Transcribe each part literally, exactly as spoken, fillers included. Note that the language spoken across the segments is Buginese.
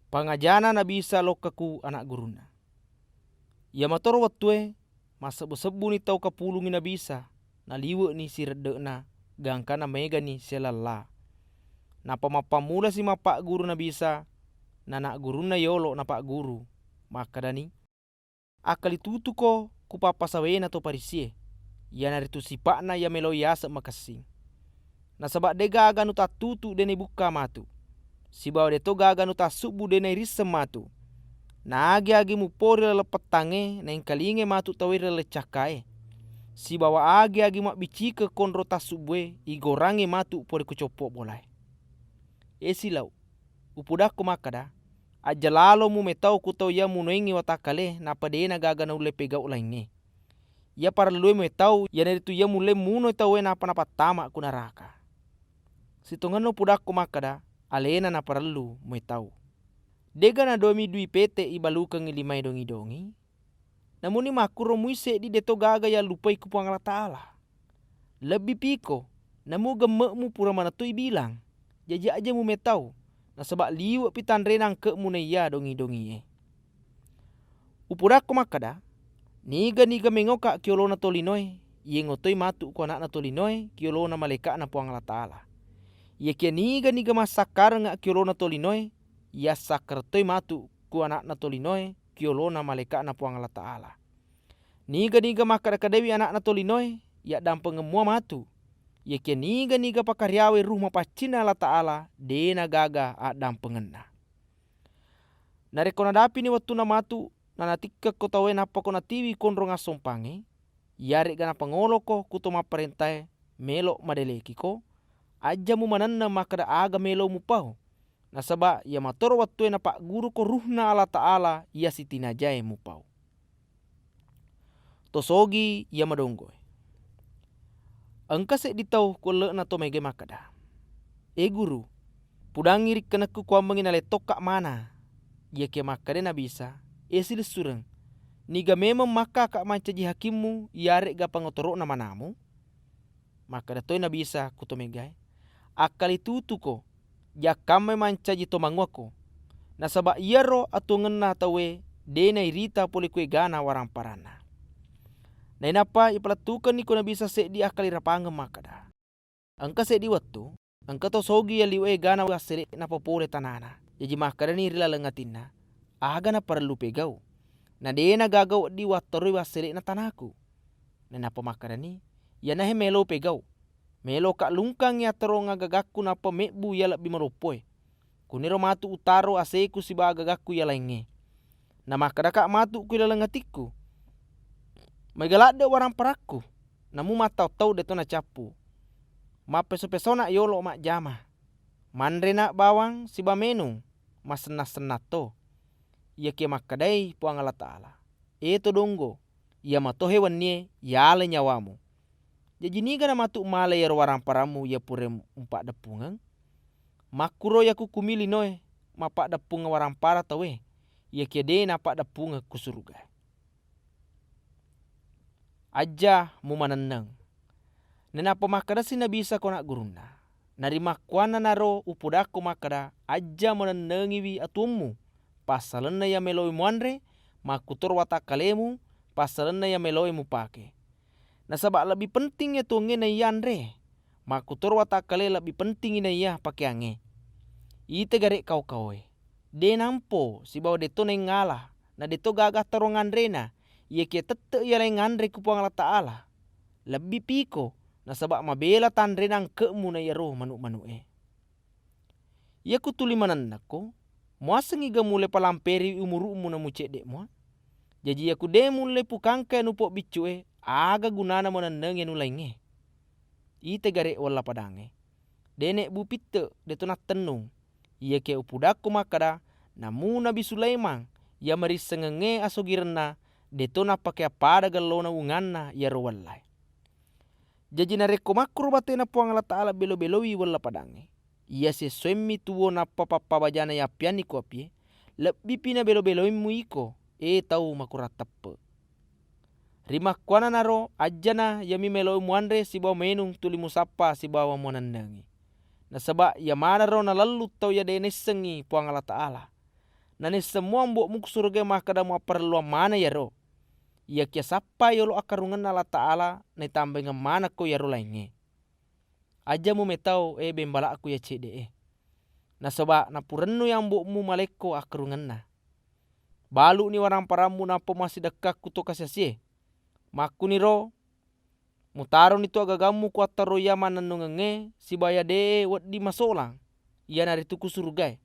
Pangajana Nabi Isa lokka ku ana' gurunna. Iya matoro wettué, massebbu-sebbuni tau kapulungngi Nabi Isa, naliwe'ni siredde'na, gangkanna maégani sialalla. Nappa mappammulasi mappagguru Nabi Isa, na ana' gurunna yolo napagguru, makkedani, "Akkalitutuko ku pappasawéna to Farisié, iyanaritu sipa'na iya méloi yaseng makessing. Nasaba' dé'gaga nutattutu dé' naibukka matu, sibawa dé'to gaga nutassubbu dé' nairisseng matu. Na agi-agi mupo ri laleng pettangngé naéngkalingngé matu tauwé ri laleng cakkaé, sibawa agi-agi mabbicikeng konro tassubbué igorangngé matu pole ku coppo bolaé. É silau, upodakko makkeda, ajja lalo mumétau ku tau iya munoéngngi watakkalé nappa dé'na gaga naullé pégau laingngé. Iya parellué muétau iyanaritu iya mullé munoi tauwé nappa napattama ku naraka. Sitongenna upodakko makkeda, aléna naparellu muétau. Dé'ga nadomi dui pété ibalukengngi limaé dongi-dongi? Namuni makkuro mui séddi dé'to gaga yallupai ku Puang Allataala. Lebbi piko, namu gemme'mu pura manettu ibilang, jaji aja mumétau, nasaba' liwe'pi tanréna angke'mu naiya dongi-dongié. Upodakko makkeda, niga-niga méngoka' ki yolona tolinoé, yéngo toi matu ku ana'na tolinoé ki yolona malaéka'na Puang Allataala. Iyakiya niga-niga massakkarengnga' ki yolona tolinoé, yassakkareng toi matu ku ana'na tolinoé ki yolona malaéka'na Puang Allataala. Niga-niga makkeda-kedaiwi ana'na tolinoé, yaddampengeng mua matu. Iyakiya niga-niga pakariawai Ruh Mapaccinna Allataala, dé'na gaga addampengenna. Narékko nadapini wettunna matu, nanatikkekko tauwé nappako natiwi konrong assompangngé, iyaré'ga napangoloko ku to mapparéntaé mélo' madélékiko, ajja mumanenneng makkeda aga mélo' mupau, nasaba' iya matoro wettué napagguruko Ruhna Allataala iya sitinajaé mupau. To Sogi iya madonggoé. Engka séddi tau ku elle'na to maégaé makkeda, "É Guru, pudangngi rikkenekku kuwammengngi naléttokka' mana." Iyakiya makkedai Nabi Isa, "É silessureng, niga mémeng makkaka' mancaji hakimmu iyaré'ga pangotoro'na manamu?" Makkeda toi Nabi Isa ku to maégaé, "Akkalitutuko, jakkammai mancaji to manguwako, nasaba' iyaro atuwongenna tauwé dé' nairita polé ku égana waramparanna." Nainappa ipalettukenni ko Nabi Isa séddi akkalirapangeng makkeda, "Engka séddi wettu, engka to Sogi yalliwe'é égana wassélé'na papolé tanana. Jaji makkedani ri laleng atinna, 'Aga naparellu pégau'? Na dé'na gaga wedding wattaroi wassélé'na tanaku.' Nainappa makkedani, 'Iyanahé mélo pégau'. Méloka' lungkangngi attarongeng agagakku nappa mébbu iya lebbi maloppoé. Kuniro matu utaro aséku sibawa agagakku iya laingngé. Namakkedaka' matu ku ilaleng atikku, 'Maéga ladde' waramparakku, namu mattau-tau dé'to nacappu. Mappéso-pésona' yolo' majjama. Manréna' bawang siba ménung, masenna-senna to.' Iyakiya makkedai Puang Allataala, 'É to donggo, iya matohé wennié yalai nyawamu. Jaji nigana matu malai iyaro waramparammu iya pura mupaddeppungeng? Makkuro iyakukkumi linoé mapaddeppungeng warampara tauwé, iyakiya dé' napaddeppungeng ku surugaé.'" Ajja mumanenneng. Nainappa makkedasi Nabi Isa ko ana' gurunna, "Narimakkuwannanaro upodakko makkeda, ajja manennengiwi atuwommu, passalenna iya méloi muanré, makkutoro watakkalému, passalenna iya méloi mupaké. Nasaba' lebbi pentingngi atuwongngé naiya anré, makkutoro watakkalé lebbi pentingngi naiya pakéyangngé. Ita garé' kao-kaoé, dé' nampo sibawa dé'to naéngngala, na dé'to gaga attarong anréna, iyakiya tette' iyalaing anré ku Puang Allataala. Lebbi piko, nasaba' mabéla tanréna angke'mu na iyaro manu'-manu'é. Iyaku tuli manennekko, muasengngi ga mullé palampériwi umuru'mu na mucéddé' mua? Jaji iyaku dé' mullé pukangkai anu pobbiccu'é, aga gunana manennengi anu laingngé? Ita garé' wella padangngé, dé' nébbu pitte', dé'to nattennung. Iyakiya upodakko makkeda, namu Nabi Sulaimang iya marissengengngé asogirenna, dé'to nappakéappada gellona unganna iyaro wellaé. Jaji narékko makkuro baténa Puang Allataala bélo-bélowi wella padangngé, iya sessoémmi tuwo nappa pappabajana yappiyanni ku apié, lebbipi nabélo-béloémmu iko, é tau makurang teppe'. Rimakkuwannanaro ajjana iyami méloi muanré sibawa ménung tuli musappa sibawa muanennengi. Nasaba' iya manenro nalellung tau iya dé' naissengngi Puang Allataala. Nanisseng muambo'mu ku surugae makkeda muapparelluang maneng iyaro. Iyakiya sappa yolo akkarungenna Allataala, naitambaingeng manekko iyaro laingnge. Aja mumetau, e bembalakku iya cedde'e. Nasaba napurennui ambo'mu malekko akkarungenna. Balu'ni waramparammu nappa massidekkakku to kasi-asie. Makkuniro, mutaroni tu agagammu ku attaro iya mannennungengnge sibawa iya de'e wedding masolang, iyanaritu ku surugae.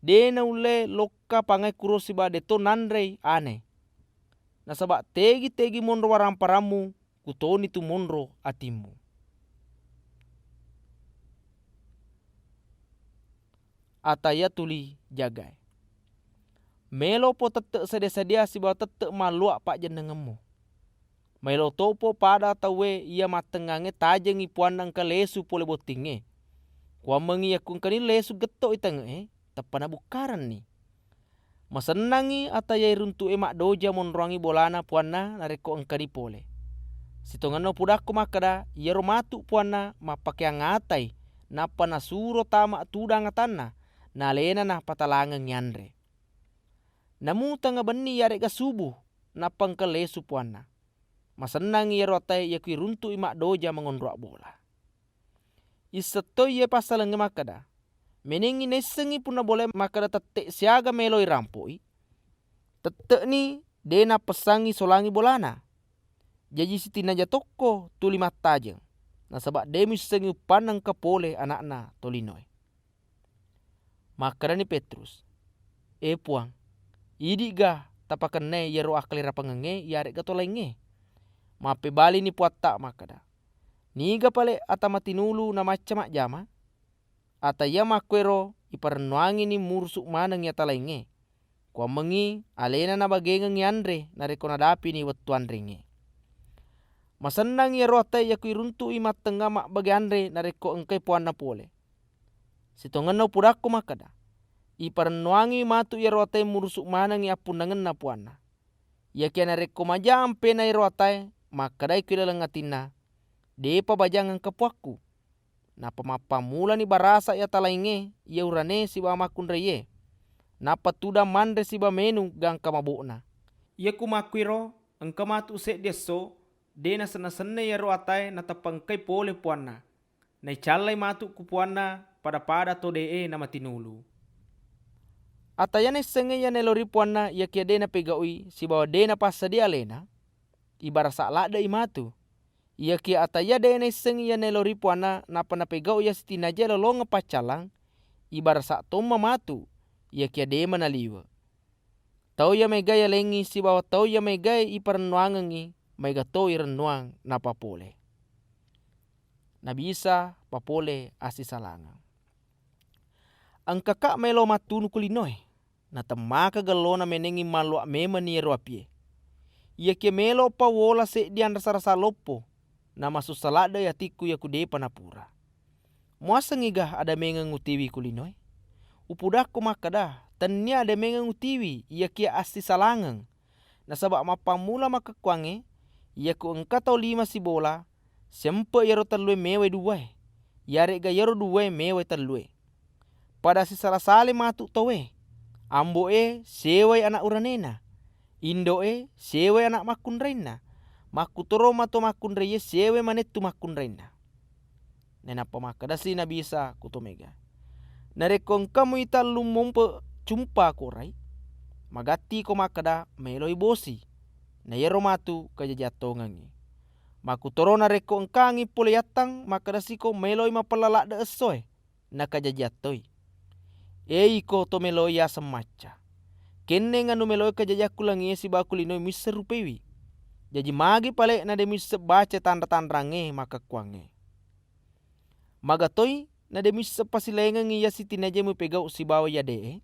De naulle lokka pangai kuro sibawa deto nanrei ane. Nasaba tegi-tegi monro waramparammu, kutoni tu monro atimmu. Ataya tuli jagae. Melopo tette sedia-sedia sibawa tette malluaq pajjennengemmu. Maelo topo pada tauwe iya mattengngangnge tajengngi puanna engka lesu pole bottingnge. Kuammengngi yakku engkani lesu gettoq i tengngeq e, teppa nabukkarenni. Masennangngi ata iya iruntuq e maddoja monroangngi bolana puanna narekko engkani pole. Sitongenna upudakko makkeda, iyaro matu puanna mappakeang atai, nappa nasuro tama tudang atanna, na alena napatalangengngi anre. Namu tengnga benni iyareqga subuh, nappa engka lesu puanna. Masennangngi iyaro atae iyaku iruntuq i maddoja mangonroaq bola. Issettoi iye passalengnge makkeda, menengngi naissengngi punna bolae makkeda tetteq siaga melo irampoq i, tetteqni de nappessangngi solangngi bolana. Jaji sitinnaja tokko tuli mattajeng, nasaba de muissengngi uppanna engka pole anaqna tolinoe. Makkedani Petrus, "E Puang, idiqga tapakennai iyaro akkalerapangengnge iyareqga to laingnge?" Mappebalini Puatta makkeda, "Niga pale ata matinulu namacca majjama? Ata iya makkuero iparennuangini murusuq manengngi ata laingnge. Kuammengngi alena nabagengengngi anre narekko nadapini wettu anrengnge." Masennangngi iyaro atae iyaku iruntuq i mattengnga mabbage anre narekko engkai puanna pole. Sitongenna upudakko makkeda, iparennuangiwi matu iyaro atae murusuq manengngi appunnangenna puanna. Iyakiya narekko maja ampena iyaro atae, makkedai ku ilaleng atinna, "Depa bajang engka puakku." Nappa mappammulani barasai ata laingnge iya urane sibawa makkunraie. Nappa tudang manre sibawa menu gangka maboqna. Iyaku makkuiro, engka matu seddi esso, de nasenna-senna iyaro atae nateppa engkai pole puanna. Naicallai matu ku puanna pada-pada to de'e namatinulu. Ata iya naissengnge iya naelori puanna iyakiya de napegau'i sibawa de napassadia alena, ibarasa ladde'i matu. Iyakiya ata iya de naissengngi iya naelori puanna nappa napegau iya sitinajai lolongeng paccallang, ibarasa tomma matu, iyakiya de manaliwe. Tau iya maega yalengngi sibawa tau iya maega iparennuangengngi, maega to irennuang napapole. Nabi Isa papole assisalangeng. Engkaka maelo mattunu ku linoe, natemmaka gellona menengngi malluaq memenni iyaro apie. Iyakiya melopa wola seddi anrasa-rasa loppo, namasussa ladde'i atikku iyaku depa napura. Muassengngiga adamengeng utiwi ku linoe? Upudakko makkeda, tennia adamengeng utiwi, iyakiya assisalangeng. Nasaba mappammula makkekkuangnge, iyaku engka tau lima sibola, sempe iyaro tellue mewai duwae, iyare'ga iyaro duwae mewai tellue. Pada sisala-salai matu tauwe, ambo'e sewai ana uranena, indo'e sewai ana makkunrainna, makkutoro mato makkunraie sewai manettu makkunrainna. Nainappa makkedasi Nabi Isa ku to mega, "Narekko engka muita ellung mompe cumpa korai, magattiiko makkeda, 'Maeloi bosi,' na iyaro matu kajajiang tongengngi. Makkutoro narekko engkangi pole yattang, makkedasiko, 'Maeloi mapella ladde essoe,' na kajajiang toi. E iko to melo yaseng macca, kenneng anu meloe kajajiang ku langie sibawa ku linoe muisseng rupaiwi. Jaji magi pale na de muisseng baca tanra-tanrangnge makkekkuangnge? Maga toi na de muisseng pasilaingengngi iya sitinajai mupegau sibawa iya de'e?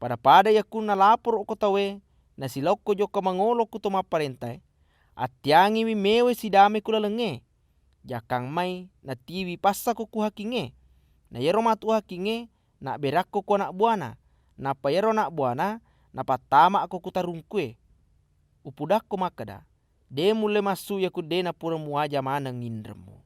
Pada-pada yakku nalaporo'ko tauwe nasilaokko jokka mangolo ku to mapparentae, attiangiwi mewai sidame ku lalengnge. Jakkang mai natiwi passako ku hakingnge. Na iyaro matu hakingnge nabberakko ku anak buana, nappa iyaro anak buana napattama'ko ku tarungkue. Upudakko makkeda, de mulle massu iyaku de napura muaja maneng inremmu."